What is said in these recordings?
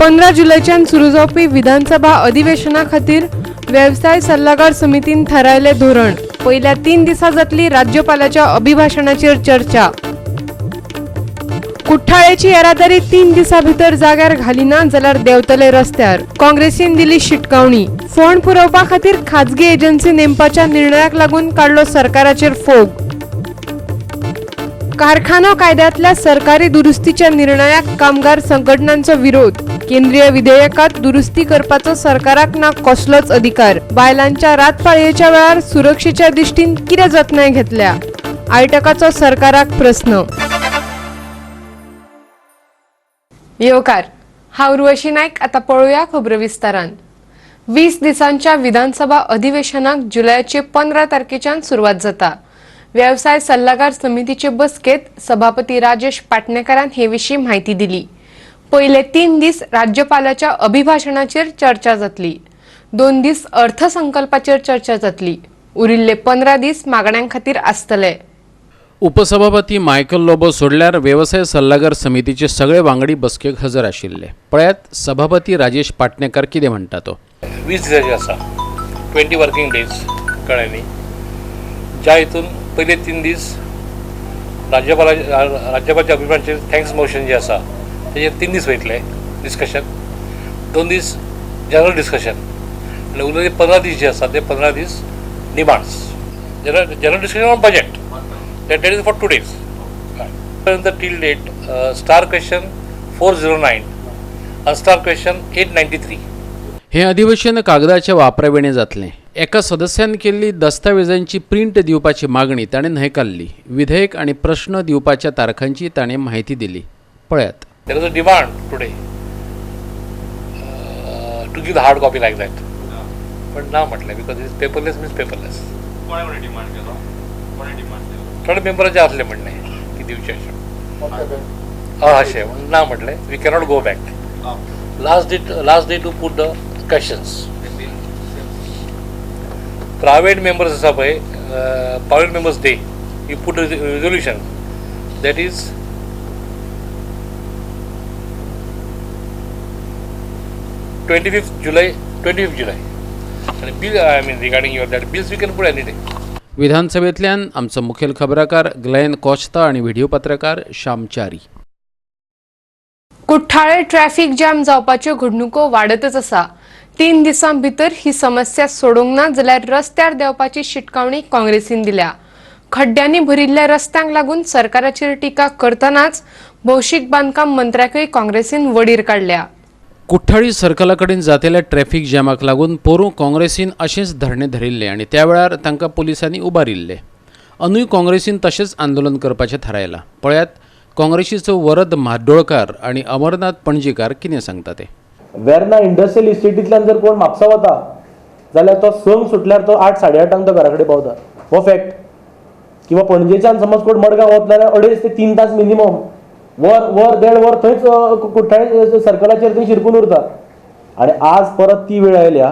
15 जुलयच्यान सुरू जावपी विधानसभा अधिवेशना खातीर वेवसाय सल्लागार समितीन थारायलें धोरण. पयल्या 3 दिसा जातली राज्यपालाच्या अभिभाशणाचेर चर्चा. कुठ्ठाळेची येरादारी 3 दिसां भितर जाग्यार घालिना जाल्यार देंवतले रस्त्यार. काँग्रेसीन दिली शिटकावणी. फोंड पुरोवपा खातीर खाजगी एजन्सी नेमपाच्या निर्णयाक लागून काडलो सरकाराचेर फोग. कारखानो कायद्यांतल्या सरकारी दुरुस्तीच्या निर्णयाक कामगार संघटनांचो विरोध. केंद्रीय विधेयकात दुरुस्ती करपाचो सरकाराक ना कसलोच अधिकार. बायलांच्या रातपाळयेच्या वेळार सुरक्षेच्या दृश्टीन कितें जतनाय घेतल्या? आयटकाचो सरकाराक प्रस्न. येवकार, हांव उर्वशी नायक. आतां पळोवया खबरो विस्तारान. 20 दिसांच्या विधानसभा अधिवेशनाक जुलयाचे 15 तारखेच्यान सुरवात जाता. वेवसाय सल्लागार समितीचे बसकेत सभापती राजेश पाटणेकारान हे विशीं म्हायती दिली. पयले 3 दीस राज्यपालाच्या अभिभाशणाचेर चर्चा जातली. 2 दीस अर्थसंकल्पाचेर चर्चा जातली. उरिल्ले 15 दीस मागण्यां खातीर आसतले. उपसभापती मायकल लोबो सोडल्यार वेवसाय सल्लागार समितीचे सगळे वांगडी बसकेक हजर आशिल्ले. पळयात सभापती राजेश पाटणेकार कितें म्हणटा तो. 20 दिसाचे आसा, 20 वर्किंग डेज, कळ्ळें न्ही? ज्या हितून पयले 3 दीस राज्यपालाच्या अभिभाशणाचेर thanks motion जें आसा तेजेर 3 दीस वयतले डिस्कशन, 2 दीस जनरल डिस्कशन आनी उरलेले 15 दीस जे आसा ते 15 दीस demands, general discussion on budget, that is for 2 days. पर्यंत till date star question 409, unstar question 893. हें अधिवेशन कागदाच्या वापराविणें जातलें. एका सदस्यान केल्ली दस्तावेजांची प्रिंट दिवपाची मागणी ताणें न्हयकारली. विधेयक आनी प्रश्न दिवपाच्या तारखांची ताणें म्हायती दिली. पळयात. There is a demand today to give the hard copy like that. But ना म्हटलें, because it's paperless means paperless. कोणे डिमांड केलो? कोणे डिमांड केलो? थोडे मेंबराचें आसलें म्हणणें की दिवचें अशें, हय अशें म्हणून ना म्हटलें. We cannot go back. Last day to put the questions. Private members आसा पळय, private members day you put resolution, that is 25th July, 25th July. आनी bill, I mean regarding your that bills we can put any day. विधानसभेंतल्यान आमचो मुखेल खबराकार Glenn Costa आनी video पत्रकार श्याम च्यारी. कुठ्ठाळे traffic jam जावपाच्यो घडणुको वाडतच आसा. 3 दिसां भितर ही समस्या सोडोवंक ना जाल्यार रस्त्यार देंवपाची शिटकावणी काँग्रेसीन दिल्या. खड्ड्यांनी भरिल्ल्या रस्त्यांक लागून सरकाराचेर टिका करतनाच भौशीक बांदकाम मंत्र्याकय काँग्रेसीन वडीर काडल्या. कुठ्ठाळी सर्कला कडेन जातेल्या ट्रॅफिक जॅमाक लागून पोरूं काँग्रेसीन अशेंच धरणें धरिल्लें आनी त्या वेळार तांकां पुलिसांनी उबारिल्ले. अंदूय काँग्रेसीन तशेंच आंदोलन करपाचें थारायलां. पळयात काँग्रेसीचो वरद म्हाड्डोळकार आनी अमरनाथ पणजीकार कितें सांगता ते. वेर्ना इंडस्ट्रियल इस्टेटींतल्यान जर कोण म्हापसा वता जाल्यार तो 6 सुटल्यार तो 8 8:30 तो घरा कडेन पावता, हो फॅक्ट. किंवा पणजेच्यान समज कोण मडगांव वतलो जाल्यार 2.5 ते 3 तास मिनिमम, वर वर देड वर थंयच कुठ्ठाळे सर्कलाचेर थंय शिरकून उरता. आनी आज परत ती वेळ आयल्या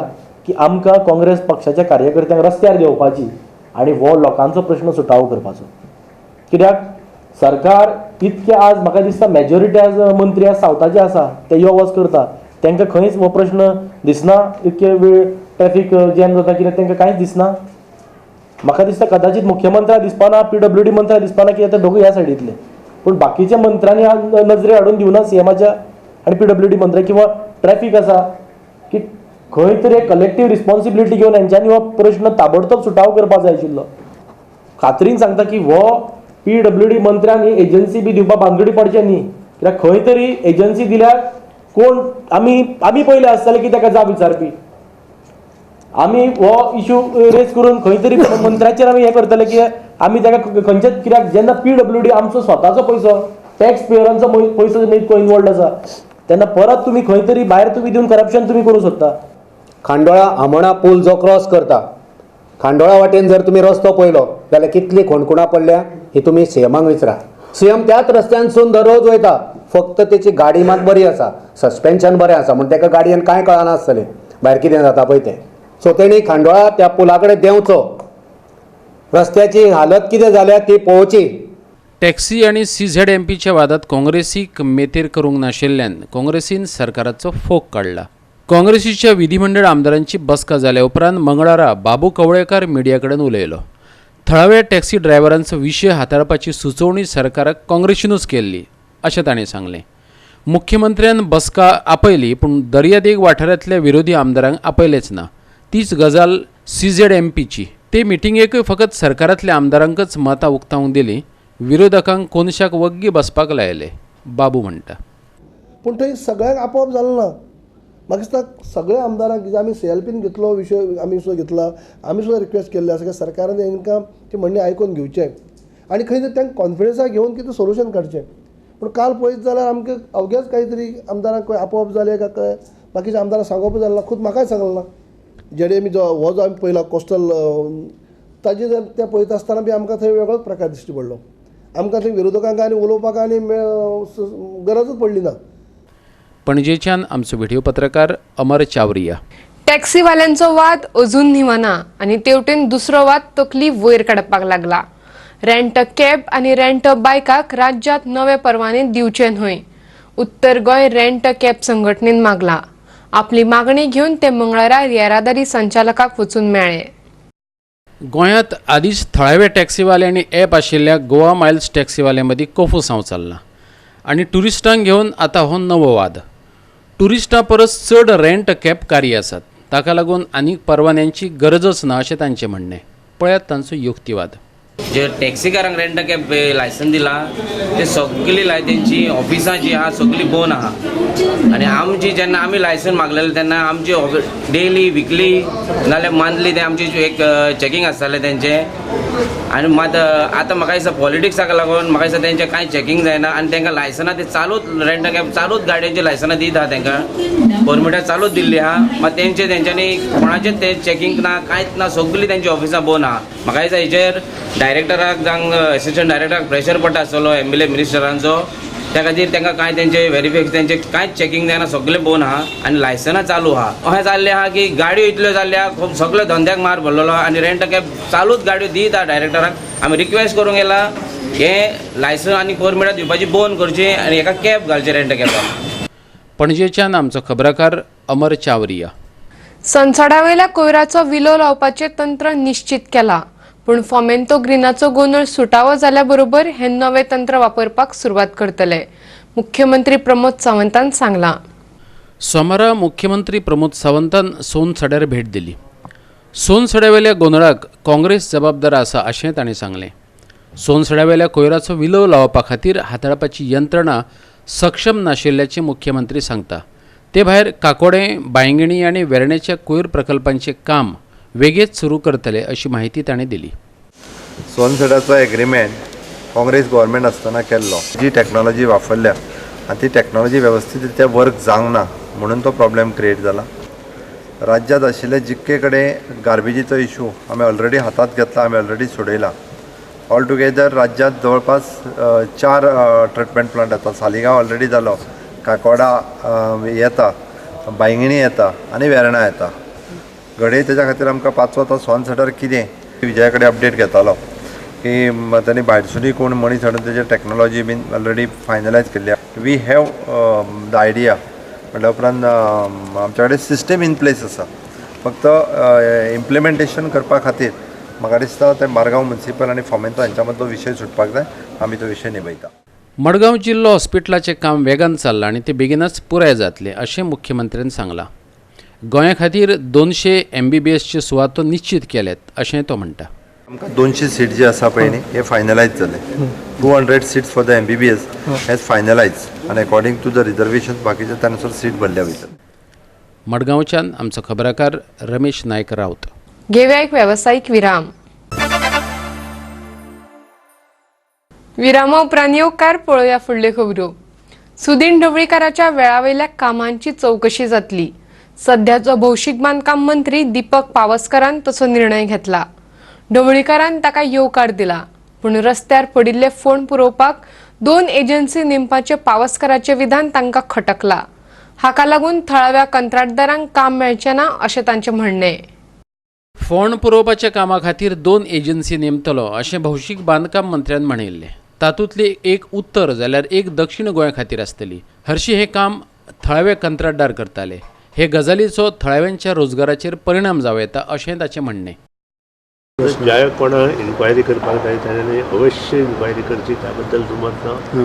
की आमकां काँग्रेस पक्षाच्या कार्यकर्त्यांक रस्त्यार देंवपाची आनी हो लोकांचो प्रश्न सुटावो करपाचो. कित्याक सरकार इतके आज म्हाका दिसता मेजॉरिटी आज मंत्री आज सावथाचे आसा, ते यो वच करता, तांकां खंयच हो प्रश्न दिसना. इतके वेळ ट्रॅफीक जॅम जाता कितें तांकां कांयच दिसना. म्हाका दिसता कदाचित मुख्यमंत्र्याक दिसपाना, पीडब्ल्यूडी मंत्र्याक दिसपाना, कित्याक ते दोगूय ह्या सायडींतले. पूण बाकीच्या मंत्र्यांनी नजरे हाडून दिवना सीएमाच्या आनी पीडब्ल्यूडी मंत्र्याक किंवा ट्रॅफीक आसा की खंय तरी एक कलेक्टीव रिस्पॉन्सिबिलिटी घेवन हेंच्यांनी हो प्रश्न ताबडतोब सुटावो करपाक जाय आशिल्लो. खात्रीन सांगता की हो पीडब्ल्यूडी मंत्र्यान ही एजन्सी बी दिवपा भानगडी पडचें न्ही, कित्याक खंय तरी एजन्सी दिल्यार कोण आमी पयले आसतले की ताका जाप विचारपी. आमी हो इशू रेज करून खंय तरी मंत्र्याचेर आमी हें करतले की आमी ताका खंयच्याच, कित्याक जेन्ना पीडब्ल्यूडी आमचो स्वताचो पयसो, टॅक्स पेयरांचो पयसो जेन्ना इतको इनवॉल्ड आसा तेन्ना परत तुमी खंय तरी भायर तुमी दिवन करप्शन तुमी करूं सोदता. खांडोळा आमोणा पूल जो क्रॉस करता, खांडोळा वाटेन जर तुमी रस्तो पळयलो जाल्यार कितली खोणकुणां पडल्या ही तुमी सीएमाक विचारा. सीएम त्याच रस्त्यानसून दररोज वयता, फक्त तेची गाडी मात बरी आसा, सस्पेन्शन बरें आसा, म्हूण ताका गाडयेन कांय कळना आसतलें भायर कितें जाता पळय तें. सो तेणी खांडोळा त्या पुला कडेन देंवचो, रस्त्याची हालत कितें जाल्या ती पळोवची. टॅक्सी आनी CZMPच्या वादात काँग्रेसीक मेतेर करूंक नाशिल्ल्यान काँग्रेसीन सरकाराचो फोग काडला. काँग्रेसीच्या विधिमंडळ आमदारांची बसका जाल्या उपरांत मंगळारा बाबू कवळेकार मिडिया कडेन उलयलो. थळाव्या टॅक्सी ड्रायव्हरांचो विशय हाताळपाची सुचोवणी सरकाराक काँग्रेसीनूच केल्ली अशें ताणें सांगलें. मुख्यमंत्र्यान बसका आपयली पूण दर्यादेग वाठारांतल्या विरोधी आमदारांक आपयलेच ना. तीच गजाल CZMPची. ते मिटिंगेकूय फकत सरकारांतल्या आमदारांकच मतां उक्तावंक दिलीं, विरोधकांक कोनशाक वग्गी बसपाक लायले. बाबू म्हणटा, पूण थंय सगळ्यांक आपोवप जालें ना. म्हाका दिसता सगळ्या आमदारांक कित्याक आमी CLPन घेतलो विशय, आमी सुद्दां घेतला, आमी सुद्दां रिक्वेस्ट केल्ले आसा की सरकारान तांकां ती म्हणणें आयकून घेवचें आनी खंय तरी तांकां कॉन्फिडन्सा घेवन कितें सोल्युशन काडचें. पूण काल पळयत जाल्यार आमकां अवघेच कांय तरी आमदारांक आपोवप जालें काय बाकीच्या आमदारांक सांगप जालें ना, खूद म्हाकाय सांगलें ना. जेडे आमी जो हो जो आमी पळयला कोस्टल ताजे जर तें पळयता आसतना बी आमकां थंय वेगळोच प्रकार दिश्टी पडलो. आमकां थंय विरोधकांक आनी उलोवपाक आनी गरजूच पडली ना. पणजेच्यान आमचो व्हिडिओ पत्रकार अमर चावरिया. टॅक्सीवाल्यांचो वाद अजून न्हिवना आनी तेवटेन दुसरो वाद तकली वयर काडपाक लागला. रेंट कॅब आनी रेंट बायकाक राज्यांत नवे परवाने दिवचे न्हय, उत्तर गोंय रेंट कॅब संघटनेन मागला. आपली मागणी घेवन ते मंगळारा येरादारी संचालकाक वचून मेळ्ळे. गोंयांत आदींच थळावे टॅक्सीवाले आनी ॲप आशिल्ल्या गोवा मायल्स टॅक्सीवाल्या मदीं कोफुसांव चल्लां आनी ट्युरिस्टांक घेवन आतां हो नवो वाद. ट्युरिस्टां परस चड रेंट कॅब कारी आसात, ताका लागून आनीक परवान्यांची गरजच ना अशें तांचें म्हणणें. पळयात तांचो युक्तिवाद. जे टॅक्सीकारांक रेंट कॅब लायसन दिलां ते सगळी तेंची ऑफिसां जी आहा सगळी बंद आहा. आनी आमची जेन्ना आमी लायसन मागलेलें तेन्ना आमची डेली विकली नाल्यार मंथली ते आमची एक चॅकिंग आसतालें तेंचें. आनी मात आतां म्हाका दिसता पॉलिटिक्साक लागून म्हाका दिसता तेंचें कांय चॅकिंग जायना आनी तेंकां लायसनां ते चालूच रेंट कॅब चालूच गाडयेची लायसनां दित आहा, तेंकां परमिटां चालूच दिल्ली आहा. मात तेंचे तेंच्यांनी कोणाचें तें चॅकिंग ना कांयच ना, सगळीं तेंची ऑफिसां बंद आहा. म्हाका दिसता हेचेर डायरेक्टराक जावं एसिस्टंट डायरेक्टराक प्रेशर पडटा आसतलो MLA मिनिस्टरांचो, त्या खातीर तांकां कांय तेंचे वेरिफिकेशन तेंचे कांयच चॅकिंग जायना, सगळें बंद आहा आनी लायसनां चालू आहा. अशें जाल्लें आहा की गाडयो इतल्यो जाल्ल्यो आहा, खूब सगळे धंद्याक मार भरलेलो आहा आनी रेंट कॅब चालूच गाडयो दित आहा डायरेक्टराक. आमी रिक्वेस्ट करूंक येला हें लायसन आनी परमिटां दिवपाची बंद करची आनी हेका कॅब घालची रेंट कॅबाक. पणजेच्यान आमचो खबराकार अमर चावरिया. संसडावयल्या कोयराचो विलो लावपाचें तंत्र निश्चित केलां, पूण फोमेंतो ग्रीनाचो गोंदळ सुटावो जाल्या बरोबर हें नवें तंत्र वापरपाक सुरवात करतले, मुख्यमंत्री प्रमोद सावंतान सांगलां. सोमारा मुख्यमंत्री प्रमोद सावंतान सोनसड्यार भेट दिली. सोनसड्यावेल्या गोंदळाक काँग्रेस जबाबदार आसा अशें ताणें सांगलें. सोनसड्यावेल्या कोयराचो विलो लावपा खातीर हाताळपाची यंत्रणा सक्षम नाशिल्ल्याचें मुख्यमंत्री सांगता. ते भायर काकोडें, बांयगिणी आनी वेर्णेच्या कोयर प्रकल्पांचें काम वेगेंत सुरू करतले अशी माहिती ताणें दिली. सोनसड्याचो एग्रीमेंट काँग्रेस गव्हर्मेंट आसतना केल्लो. जी टॅक्नॉलॉजी वापरल्या आनी ती टॅक्नॉलॉजी वेवस्थीत रित्या वर्क जावंक ना म्हणून तो प्रॉब्लेम क्रिएट जाला. राज्यांत आशिल्ले जितके कडेन गार्बेजीचो इशू आमी ऑलरेडी हातांत घेतला, आमी ऑलरेडी सोडयला. ऑल टुगेदर राज्यांत जवळपास 4 ट्रिटमेंट प्लांट येता. सालिगांव ऑलरेडी जालो, काकोडा येता, बांयगिणी येता आनी वेर्णा येता. घडये तेच्या खातीर आमकां पांचवो आतां सोनसड्यार कितें विजया कडेन अपडेट घेतालो की तांणी भायरसुनूय कोण मनीस हाडून तेजेर टॅक्नॉलॉजी बीन ऑलरेडी फायनलायज केल्ली. We have the idea म्हटल्या उपरांत आमच्या कडेन सिस्टम इन प्लेस आसा. फक्त इम्प्लिमेंटेशन करपा खातीर म्हाका दिसता तें मारगांव म्युनिसिपल आनी फोमेंतो हांच्या मदलो विशय सुटपाक जाय. आमी तो विशय निभयता. मडगांव जिल्लो हॉस्पिटलाचें काम वेगान चल्लां आनी तें बेगिनच पुराय जातलें अशें मुख्यमंत्र्यान सांगलां. गोंया खातीर 200 MBBSच्यो सुवातो निश्चीत केल्यात अशें तो म्हणटा. आमकां 200 सीट जे आसा पळय न्ही हे फायनलायज जाले. 200 seats for the MBBS has finalise आनी अकॉर्डिंग टू the reservation बाकीचे त्या नुसार सीट भरल्या वयतले. मडगांवच्यान आमचो खबराकार रमेश नायक राऊत. घेवया एक वेवसायीक विराम. विरामा उपरांत येवकार पळोवया फुडल्यो खबरो. सुदीन ढवळीकाराच्या वेळावयल्या कामांची चवकशी जातली. सध्याचो भौशीक बांदकाम मंत्री दीपक पावसकारान तसो निर्णय घेतला. ढवळीकारान ताका येवकार दिला, पूण रस्त्यार पडिल्ले फोंड पुरोवपाक 2 एजन्सी नेमपाचे पावसकाराचें विधान तांकां खटकला. हाका लागून थळाव्या कंत्राटदारांक काम मेळचें ना अशें तांचें म्हणणें. फोंड पुरोवपाच्या कामा खातीर 2 एजन्सी नेमतलो अशें भौशीक बांदकाम मंत्र्यान म्हणिल्लें. तातूंतली एक उत्तर जाल्यार एक दक्षिण गोंया खातीर आसतली. हरशीं हें काम थळावे कंत्राटदार करताले. हे गजालीचो थळाव्यांच्या रोजगाराचेर परिणाम जावं येता अशें ताचें म्हणणें. ज्या कोणा इन्क्वायरी करपाक जाय ताणें अवश्य इन्क्वायरी करची, त्या बद्दल दुमत ना.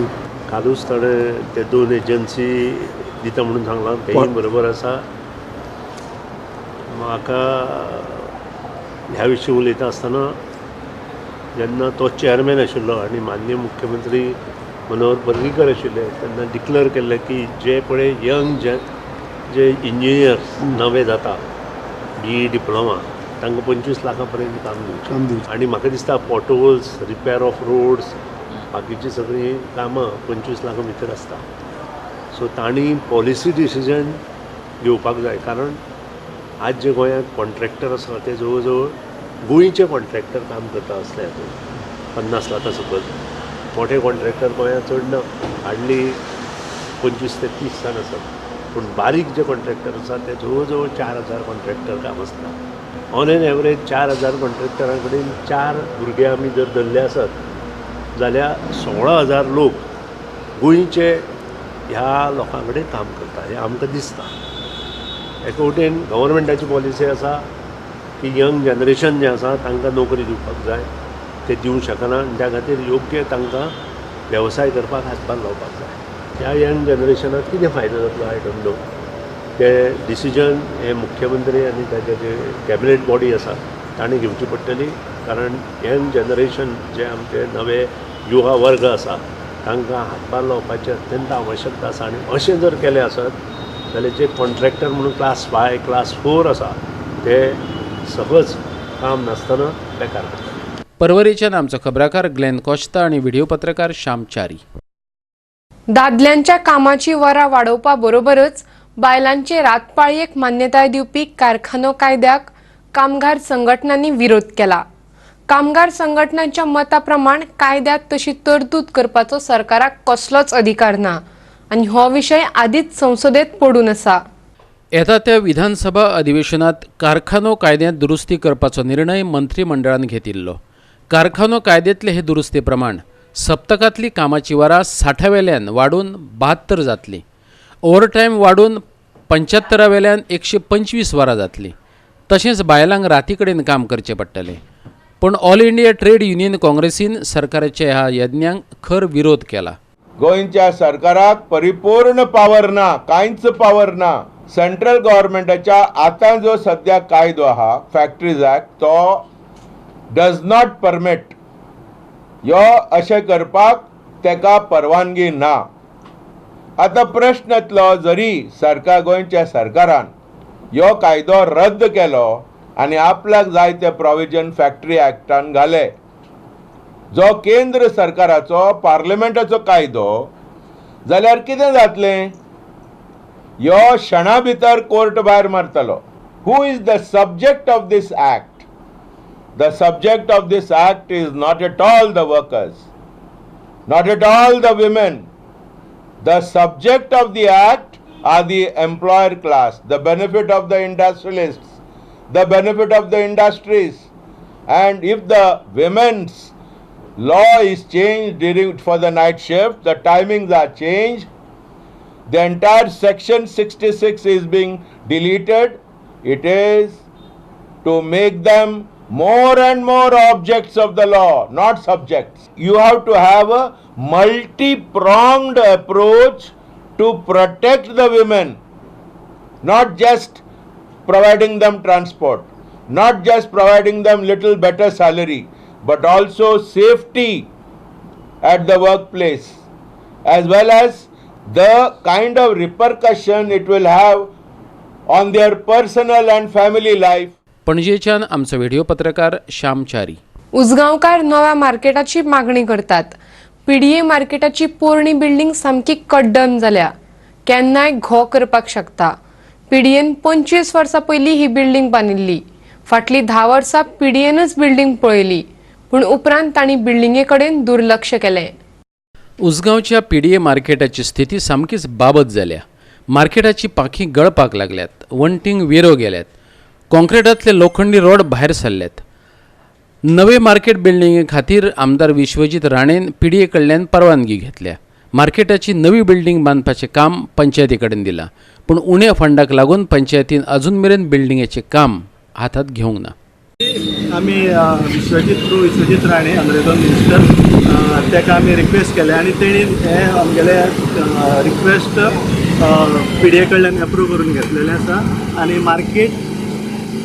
कालूच ताणें ते 2 एजन्सी दिता म्हणून सांगलां, तेंय बरोबर आसा. म्हाका ह्या विशीं उलयता आसतना जेन्ना तो चेअरमॅन आशिल्लो आनी माननीय मुख्यमंत्री मनोहर पर्रीकर आशिल्ले तेन्ना डिक्लेअर केल्लें की जे पळय यंग जे इंजिनियर्स नवे जाता बीई डिप्लोमा तांकां 25 लाखां पर्यंत काम दिवचें. आनी म्हाका दिसता पोटहोल्स, रिपेर ऑफ रोड्स, बाकीची सगळीं कामां 25 लाखां भितर आसता. सो तांणी पॉलिसी डिसिजन घेवपाक जाय, कारण आज जे गोंयांत कॉन्ट्रॅक्टर आसा ते जवळ जवळ गोंयचे कॉन्ट्रॅक्टर काम करता असले हातूंत 50 लाखां सकयल मोठे कॉन्ट्रॅक्टर गोंयांत चड ना, हार्डली 25 ते 30 जाण आसात. पूण बारीक जे कॉन्ट्रॅक्टर आसा ते जवळ जवळ 4000 कॉन्ट्रॅक्टर काम आसता. ऑन एन एवरेज 4000 कॉन्ट्रॅक्टरां कडेन 4 भुरगे आमी जर धरले आसत जाल्यार 16,000 लोक गोंयचे ह्या लोकां कडेन काम करता हें आमकां दिसता. एके वटेन गव्हर्मेंटाची पॉलिसी आसा की यंग जनरेशन जें आसा तांकां नोकरी दिवपाक जाय, ते दिवंक शकना आनी त्या खातीर योग्य तांकां वेवसाय करपाक हातभार लावपाक जाय. ह्या यंग जनरेशनाक कितें फायदो जातलो I don't know. ते डिसिजन हे मुख्यमंत्री आनी ताजे जे कॅबिनेट बॉडी आसा तांणी घेवची पडटली, कारण यंग जनरेशन जे आमचे नवे युवा वर्ग आसा तांकां हातभार लावपाची अत्यंत आवश्यकता आसा. आनी अशें जर केलें आसत जाल्यार जे कॉन्ट्रॅक्टर म्हणून क्लास 5, क्लास 4 आसा ते सहज काम नासतना बेकार करतात. परवरीच्यान आमचो खबराकार ग्लेन कोश्ता आनी व्हिडिओ पत्रकार श्याम च्यारी. दादल्यांच्या कामाची वरां वाडोवपा बरोबरच बायलांचे रातपाळयेक मान्यताय दिवपी कारखानो कायद्याक कामगार संघटनांनी विरोध केला. कामगार संघटनांच्या मता प्रमाण कायद्यात तशी तरतूद करपाचो सरकाराक कसलोच अधिकार ना आनी हो विशय आदींच संसदेत पडून आसा. येता त्या विधानसभा अधिवेशनात कारखानो कायद्यांत दुरुस्ती करपाचो निर्णय मंत्रिमंडळान घेतिल्लो. कारखानो कायद्यांतले हे दुरुस्ती प्रमाण सप्तकांतली कामाची वरां 60 वेल्यान वाडून 72 जातली, ओवरटायम वाडून 75 वेल्यान 125 वरां जातली. तशेंच बायलांक राती कडेन काम करचें पडटलें. पूण ऑल इंडिया ट्रेड युनियन काँग्रेसीन सरकाराच्या ह्या यज्ञांक खर विरोध केला. गोंयच्या सरकाराक परिपूर्ण पावर ना, कांयच पावर ना. सेंट्रल गव्हर्मेंटाच्या आतां जो सद्या कायदो आहा फॅक्टरीज ॲक्ट तो डज not permit यो अशें करपाक तेका परवानगी ना. आतां प्रश्न येतलो जरी सरकार गोंयच्या सरकारान यो कायदो रद्द केलो आनी आपल्याक जाय ते प्रोविजन फॅक्टरी ॲक्टान घाले, जो केंद्र सरकाराचो पार्लमेंटाचो कायदो, जाल्यार कितें जातलें? यो क्षणा भितर कोर्ट भायर मारतलो. Who is the subject of this act? The subject of this act is not at all the workers, not at all the women. The subject of the act are the employer class, the benefit of the industrialists, the benefit of the industries. And if the women's law is changed during for the night shift, the timings are changed, the entire section 66 is being deleted. It is to make them more and more objects of the law, not subjects. You have to have a multi-pronged approach to protect the women, not just providing them transport, not just providing them little better salary, but also safety at the workplace, as well as the kind of repercussion it will have on their personal and family life. पणजेच्यान आमचो video पत्रकार श्याम च्यारी. उसगांवकार नव्या मार्केटाची मागणी करतात. PDA मार्केटाची पोरणी building सामकी कड्डन जाल्या, केन्नाय घो करपाक शकता. पीडीएन 25 वर्सां पयलीं ही बिल्डिंग बांदिल्ली. फाटलीं 10 वर्सां पीडीएनच बिल्डिंग पळयली, पूण उपरांत तांणी बिल्डिंगे कडेन दुर्लक्ष केलें. उसगांवच्या पीडीए मार्केटाची स्थिती सामकीच बाबत जाल्या. मार्केटाची पाखी गळपाक लागल्यात, वण्टींक वेरो गेल्यात, कॉन्क्रिटांतले लोखंडी रोड भायर सरल्यात. नवे मार्केट बिल्डिंगे खातीर आमदार विश्वजीत राणेन पीडीए कडल्यान परवानगी घेतल्या. मार्केटाची नवी बिल्डिंग बांदपाचें काम पंचायती कडेन दिलां, पूण उण्या फंडाक लागून पंचायतीन अजून मेरेन बिल्डिंगेचें काम हातांत घेवंक ना. आमी Vishwajit through Vishwajit Rane honourable minister ताका आमी रिक्वेस्ट केलें आनी तेणी हे आमगेले रिक्वेस्ट पीडीए कडल्यान एप्रूव करून घेतलेलें आसा आनी मार्केट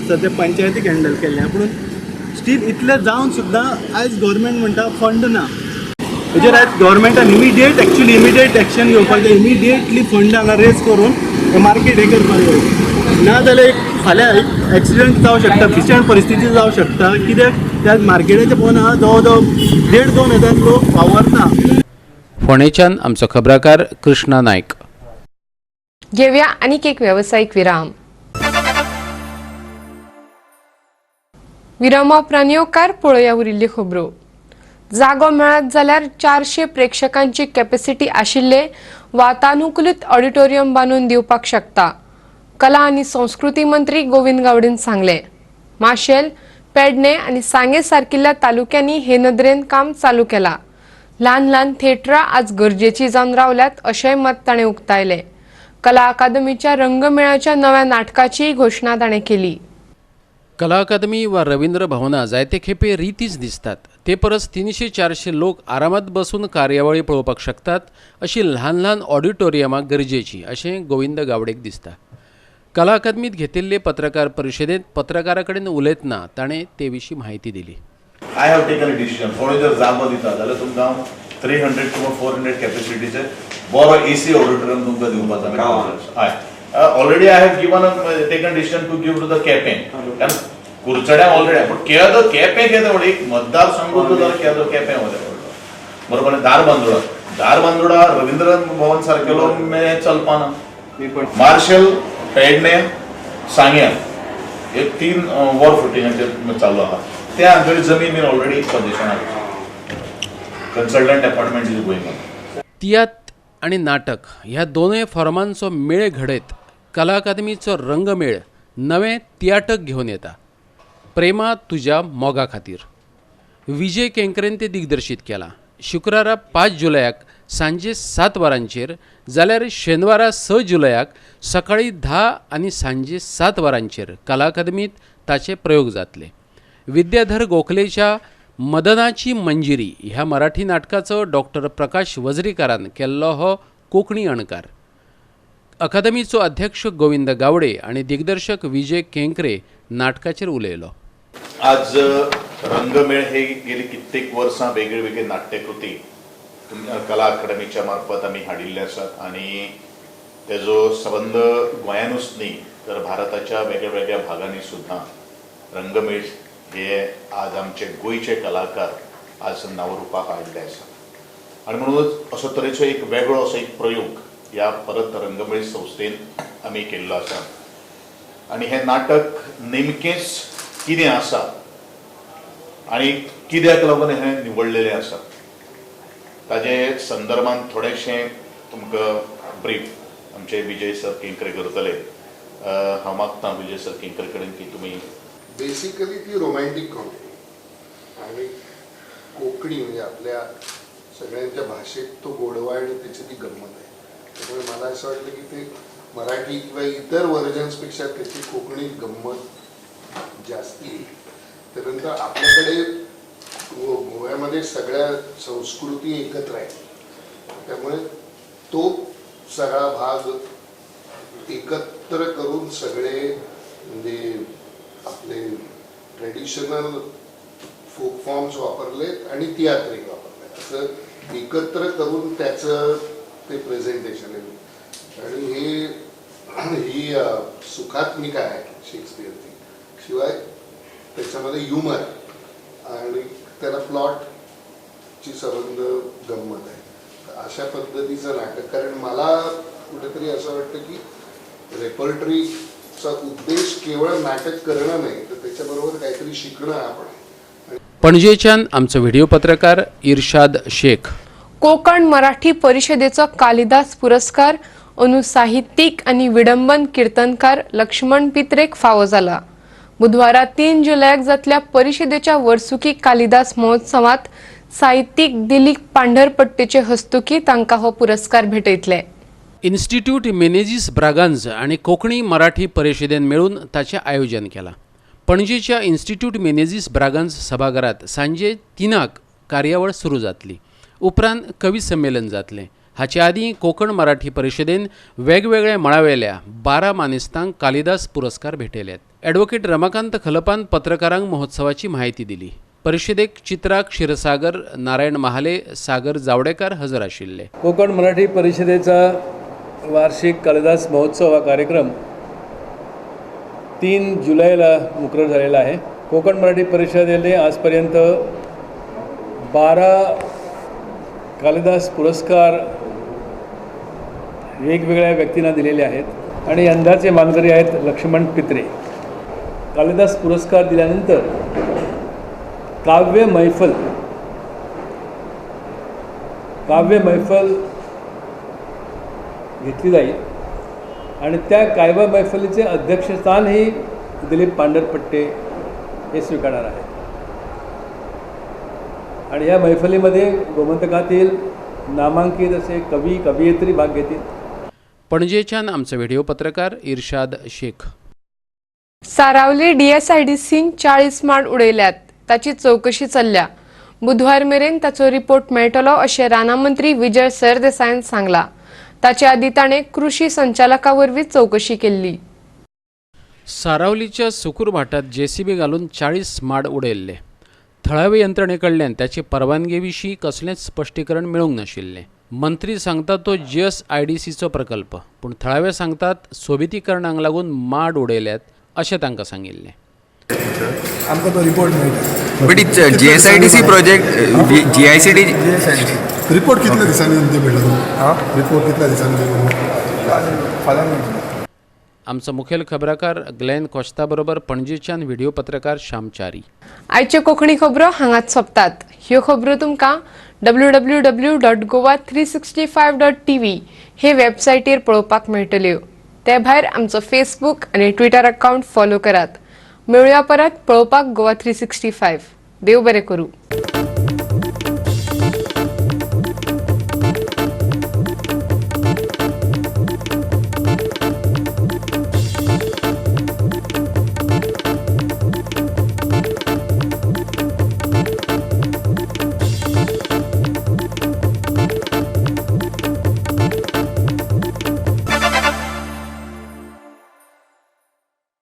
सद्या पंचायतीक हँडल केल्लें. पूण स्टील इतलें जावन सुद्दां आयज गव्हर्मेंट म्हणटा फंड ना. हेजेर आयज गव्हर्मेंटान इमिडिएट एक्चुअली इमिडिएट एक्शन घेवपाक जाय. इमिडिएटली फंड हांगा रेज करून हे मार्केट हें करपाक जाय. ना जाल्यार एक फाल्यां एक एक्सिडंट जावं शकता, भीशण परिस्थिती जावं शकता. कित्याक त्या मार्केटाच्या पोवन हांगा जवळ जवळ 1,500-2 हजार लोक वावरता. फोंडेच्यान आमचो खबराकार कृष्णा नायक. घेवया आनीक एक वेवसायीक विराम. विरामा उपरांत येवकार पळोवया उरिल्ल्यो खबरो. जागो मेळत जाल्यार 400 प्रेक्षकांची कॅपॅसिटी आशिल्ले वातानुकूलित ऑडिटोरियम बांदून दिवपाक शकता, कला आनी संस्कृती मंत्री गोविंद गावडेन सांगले. माशेल, पेडणे आनी सांगे सारकिल्ल्या तालुक्यांनी हे नदरेन काम चालू केला. ल्हान ल्हान थिएटरां आज गरजेची जावन रावल्यात अशेंय मत ताणें उक्तायलें. कला अकादमीच्या रंगमेळाच्या नव्या नाटकाचीय घोशणा ताणें केली. कला अकादमी वा रवींद्र भवनां जायते खेपे रितीच दिसतात, ते परस 300-400 लोक आरामात बसून कार्यावळी पळोवपाक शकतात अशी ल्हान ल्हान ऑडिटोरियमां गरजेची अशें गोविंद गावडेक दिसता. कला अकादमीत घेतिल्ले पत्रकार परिशदेंत पत्रकारां कडेन उलयतना ताणें ते विशीं म्हायती दिली. I have taken a decision. फोंडे जर जागो दिता जाल्यार तुमकां 300 किंवा 400 कॅपॅसिटीचे बरो एसी ऑडिटोरियम तुमकां दिवपाचो. हय, already I have given taken decision to give to the Quepem. कारण कुरचड्या ऑलरेडी, पूण केदो केपें केदो व्हडलो एक मतदारसंघ उरलो जाल्यार केदो केपें व्हडलो, बरोबर. धारबांदोडा, धारबांदोडा रवींद्र भवन सारकेलो चलपाना. मार्शल, पेडणे, सांग्या हे 3 वॉर फुटिंगाचेर चालू आहा. ते आमचे जमीन बीन ऑलरेडी पजेशन आहा. Consultant appointment is going on. तियात्र आनी नाटक ह्या दोनूय फॉर्मांचो मेळ घडयत कला अकादमीचो रंगमेळ नवें तियाटक घेवन येता. प्रेमा तुज्या मोगा खातीर विजय केंकरेन ते दिग्दर्शीत केलां. शुक्रारा 5 जुलयाक सांजे 7 वरांचेर जाल्यार शेनवारा 6 जुलयाक सकाळीं 10 आनी सांजे 7 वरांचेर कला अकादमीत ताचे प्रयोग जातले. विद्याधर गोखलेच्या मदनाची मंजिरी ह्या मराठी नाटकाचो डॉक्टर प्रकाश वजरीकारान केल्लो हो कोंकणी अणकार. अकादमीचो अध्यक्ष गोविंद गावडे आनी दिग्दर्शक विजय केंकरे नाटकाचेर उलयलो. आज रंगमेळ हे गेली कित्येक वर्सां वेगळी वेगळी नाट्यकृती कला अकादमीच्या मार्फत आमी हाडिल्ले आसात आनी तेजो संबंद गोंयानूच न्ही तर भारताच्या वेगळ्या वेगळ्या भागांनी सुद्दां रंगमेळ हे आज आमचे गोंयचे कलाकार आज नावरूपाक हाडिल्ले आसा. आनी म्हणूनच असो तरेचो एक वेगळो असो एक प्रयोग ह्या परत रंगमेळ संस्थेन आमी केल्लो आसा. आनी हें नाटक नेमकेंच कितें आसा आनी कित्याक लागून हें निवडलेलें आसा ताजे संदर्भान थोडेशें तुमकां ब्रीफ आमचे विजय सर केंकरे करतले. हांव मागता विजय सर केंकरे कडेन की तुमी बेसिकली ती रोमॅन्टिक कॉमेडी आणि कोकणी म्हणजे आपल्या सगळ्यांच्या भाषेत तो गोडवा आणि त्याची ती गंमत आहे. त्यामुळे मला असं वाटलं की ते मराठी किंवा इतर व्हर्जन्सपेक्षा त्याची कोकणी गंमत जास्ती येईल. त्यानंतर आपल्याकडे गोव्यामध्ये सगळ्या संस्कृती एकत्र आहेत, त्यामुळे तो सगळा भाग एकत्र करून सगळे म्हणजे आपले ट्रेडिशनल फोक फॉर्म्स वापरलेत आणि तियात्रिक वापरले, असं एकत्र करून त्याचं ते प्रेझेंटेशन आहे. आणि हे ही सुखात्मिका आहे शेक्सपियरची, शिवाय त्याच्यामध्ये ह्युमर आणि त्याला प्लॉटची संबंध गंमत आहे. अशा पद्धतीचं नाटक, कारण मला कुठेतरी असं वाटतं की रेपर्टरीचा उद्देश केवळ नाटक करणं नाही तर त्याच्याबरोबर काहीतरी शिकणं आपण आहे. पणजेच्यान आमचो व्हिडिओ पत्रकार इर्शाद शेख. कोकण मराठी परिषदेचो कालिदास पुरस्कार अनुसाहित्यीक आनी विडंबन कीर्तनकार लक्ष्मण पित्रेक फावो जाला. बुधवारा 3 जुलयाक जातल्या परिशदेच्या वर्सुकी कालिदास महोत्सवात साहित्यीक दिलीप पांढरपट्टेचे हस्तुकी तांकां हो पुरस्कार भेटयतले. इन्स्टिट्यूट मेनेजीस ब्रागांझ आनी कोंकणी मराठी परिशदेन मेळून ताचें आयोजन केलां. पणजेच्या इन्स्टिट्यूट मेनेजीस ब्रागांझ सभाघरांत सांजे 3 कार्यावळ सुरू जातली. उपरांत कवी संमेलन जातलें. हाचे आदीं कोंकण मराठी परिशदेन वेगवेगळ्या मळावेल्या 12 मानेस्तांक कालिदास पुरस्कार भेटयल्यात. ॲडव्होकेट रमाकांत खलपान पत्रकारांक महोत्सवाची म्हायती दिली. परिशदेक चित्रा क्षीरसागर, नारायण महाले, सागर जावडेकर हजर आशिल्ले. कोकण मराठी परिषदेचा वार्षिक कालिदास महोत्सव हा कार्यक्रम 3 जुलैला मुकरर झालेला आहे. कोकण मराठी परिषदेने आजपर्यंत 12 कालिदास पुरस्कार वेगवेगळ्या व्यक्तींना दिलेले आहेत आणि यंदाचे मानकरी आहेत लक्ष्मण पित्रे. कालिदास पुरस्कार दिल्यानंतर काव्य मैफल घेतली जाईल आणि त्या काव्य मैफलीचे अध्यक्षस्थानही दिलीप पांढरपट्टे हे स्वीकारणार आहेत. आणि या मैफलीमध्ये गोमंतकातील नामांकित असे कवी कवयित्री भाग घेतील. पणजेच्यान आमचो व्हिडिओ पत्रकार इर्शाद शेख. सारावली डीएसआयडीसीन 40 माड उडयल्यात, ताची चौकशी चल्ल्या. बुधवार मेरेन ताचो रिपोर्ट मेळटलो अशें राना मंत्री विजय सरदेसायान सांगला. ताचे आदी ताणें कृषी संचालका वरवीं चौकशी केल्ली. सारावलीच्या सुकूर भाटात जेसीबी घालून 40 माड उडयल्ले. थळावे यंत्रणे कडल्यान ताचे परवानगे विशीं कसलेंच स्पश्टीकरण मेळूंक नाशिल्लें. मंत्री सांगता तो जीएसआयडीसीचो प्रकल्प, पूण थळावे सांगतात सोबितीकरणाक लागून माड उडयल्यात अशें तांकां सांगिल्लें. आमकां तो रिपोर्ट मेळटा. But it's GSIDC project, GICD report कितल्या दिसांनी मेळटा? रिपोर्ट कितल्या दिसांनी? फाल्यां. आमचो मुखेल खबराकार ग्लेन कोस्ता बरोबर पणजेच्यान व्हिडिओ पत्रकार श्यामचारी. आयच्यो कोंकणी खबरो हांगाच सोंपतात. ह्यो खबरो तुमकां www.goa365.tv हे वेबसायटीर पळोवपाक मेळटल्यो. ते भायर आमचो फेसबूक आनी ट्विटर अकावंट फॉलो करात. मेळुया परत पळोवपाक गोवा 365. देव बरें करूं.